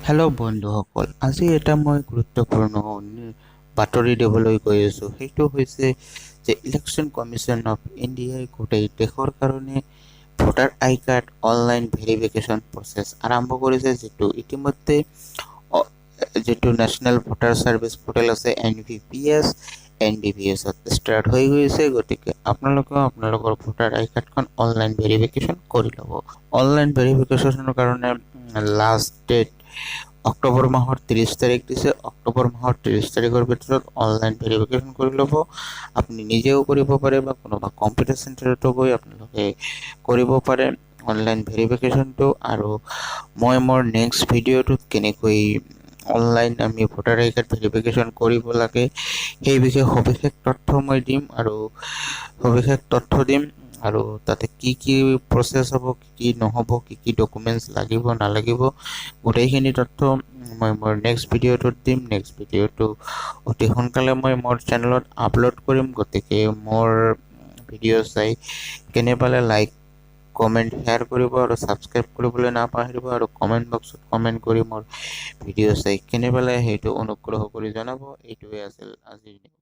Hello' বন্ধুসকল, আজি এটা মই গুৰুত্বপূৰ্ণ বাতৰি দিবলৈ গৈ আছোঁ। সেইটো হৈছে যে ইলেকশ্যন কমিশ্যন অফ ইণ্ডিয়াই গোটেই দেশৰ কাৰণে voter I card online verification process আৰম্ভ কৰিছে, যিটো ইতিমধ্যে যিটো নেশ্যনেল ভোটাৰ ছাৰ্ভিচ পৰ্টেল আছে, এনভিপিএছ, এনভিপিএছত ষ্টাৰ্ট হৈ গৈছে। গতিকে আপোনালোকেও আপোনালোকৰ ভোটাৰ আই কাৰ্ডখন অনলাইন ভেৰিফিকেশ্যন কৰি ল'ব। অনলাইন ভেৰিফিকেশ্যনৰ কাৰণে লাষ্ট ডেট অক্টোবৰ মাহৰ 30 তাৰিখ দিছে। অক্টোবৰ মাহৰ 30 তাৰিখৰ ভিতৰত অনলাইন ভেৰিফিকেশ্যন কৰি ল'ব। আপুনি নিজেও কৰিব পাৰে বা কোনোবা কম্পিউটাৰ চেণ্টাৰতো গৈ আপোনালোকে কৰিব পাৰে অনলাইন ভেৰিফিকেশ্যনটো। আৰু মই মোৰ নেক্সট ভিডিঅ'টোত কেনেকৈ অনলাইন আমি ভোটাৰ আই কাৰ্ড ভেৰিফিকেশ্যন কৰিব লাগে, সেই বিষয়ে সবিশেষ তথ্য মই দিম আৰু সবিশেষ তথ্য দিম আৰু তাতে কি কি প্ৰচেছ হ'ব, কি কি নহ'ব, কি কি ডকুমেণ্টছ লাগিব নালাগিব, গোটেইখিনি তথ্য মই মোৰ নেক্সট ভিডিঅ'টোত দিম। নেক্সট ভিডিঅ'টো অতি সোনকালে মই মোৰ চেনেলত আপলোড কৰিম। গতিকে মোৰ ভিডিঅ' চাই কেনে পালে লাইক, কমেণ্ট, শ্বেয়াৰ কৰিব আৰু ছাবস্ক্ৰাইব কৰিবলৈ নাপাহৰিব। আৰু কমেণ্ট বক্সত কমেণ্ট কৰি মোৰ ভিডিঅ' চাই কেনে পালে, সেইটো অনুগ্ৰহ কৰি জনাব। এইটোৱে আছিল আজিৰ।